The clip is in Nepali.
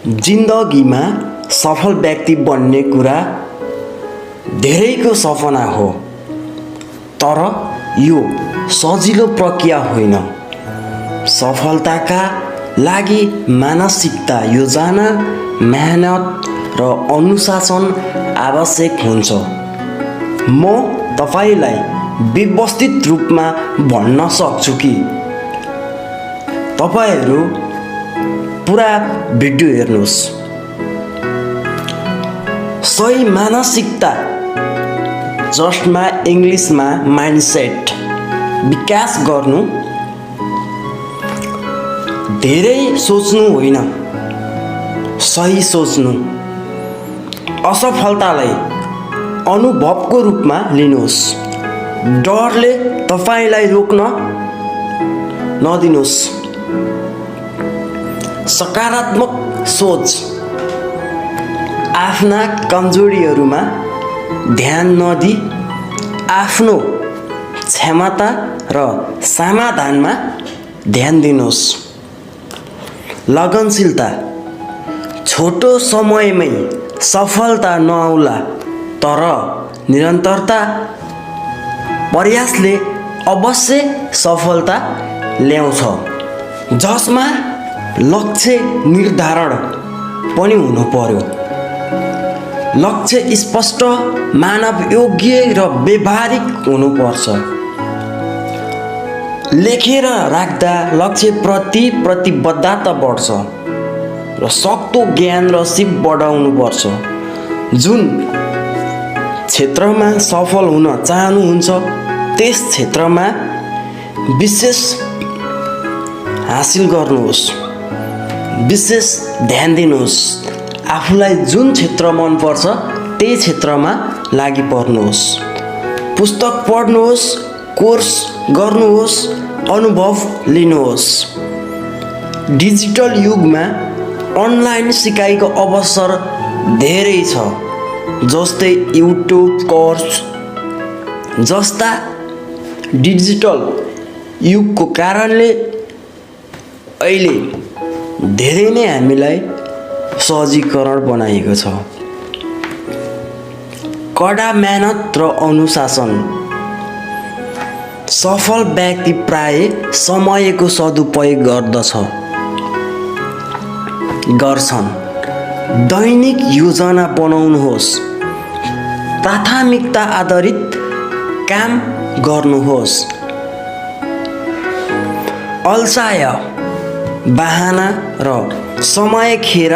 जिन्दगीमा सफल व्यक्ति बन्ने कुरा धेरैको सपना हो, तर यो सजिलो प्रक्रिया होइन। सफलताका लागि मानसिकता, योजना, मेहनत र अनुशासन आवश्यक हुन्छ। म तपाईलाई व्यवस्थित रूपमा भन्न सक्छु कि तपाईहरू पुरा भिडियो हेर्नुहोस्। सही मानसिकता, जसमा इङ्ग्लिसमा माइन्डसेट विकास गर्नु, धेरै सोच्नु होइन, सही सोच्नु। असफलतालाई अनुभवको रूपमा लिनुहोस्। डरले तपाईलाई रोक्न नदिनुहोस्। सकारात्मक सोच, आफ्ना कमजोरीहरूमा ध्यान नदिई आफ्नो क्षमता र समाधानमा ध्यान दिनुहोस्। लगनशीलता, छोटो समयमै सफलता नआउला, तर निरन्तरता प्रयासले अवश्य सफलता ल्याउँछ। जसमा लक्ष्य निर्धारण पनि हुनु पर्यो। लक्ष्य स्पष्ट, मानव योग्य र व्यवहारिक हुनुपर्छ। लेखेर राख्दा लक्ष्यप्रति प्रतिबद्धता बढ्छ र सक्दो ज्ञान र सिप बढाउनुपर्छ। जुन क्षेत्रमा सफल हुन चाहनुहुन्छ त्यस क्षेत्रमा विशेष हासिल गर्नुहोस्। विशेष ध्यान दिनुहोस्। आफूलाई जुन क्षेत्र मनपर्छ त्यही क्षेत्रमा लागि पर्नुहोस्। पुस्तक पढ्नुहोस्, कोर्स गर्नुहोस्, अनुभव लिनुहोस्। डिजिटल युगमा अनलाइन सिकाइको अवसर धेरै छ, जस्तै युट्युब कोर्स जस्ता। डिजिटल युगको कारणले अहिले धेरै नै हामीलाई सहजीकरण बनाएको छ। कडा मेहनत र अनुशासन, सफल व्यक्ति प्राय समयको सदुपयोग गर्छन्। दैनिक योजना बनाउनुहोस्। प्राथमिकता आधारित काम गर्नुहोस्। अल्छाय, बहाना र समय खेर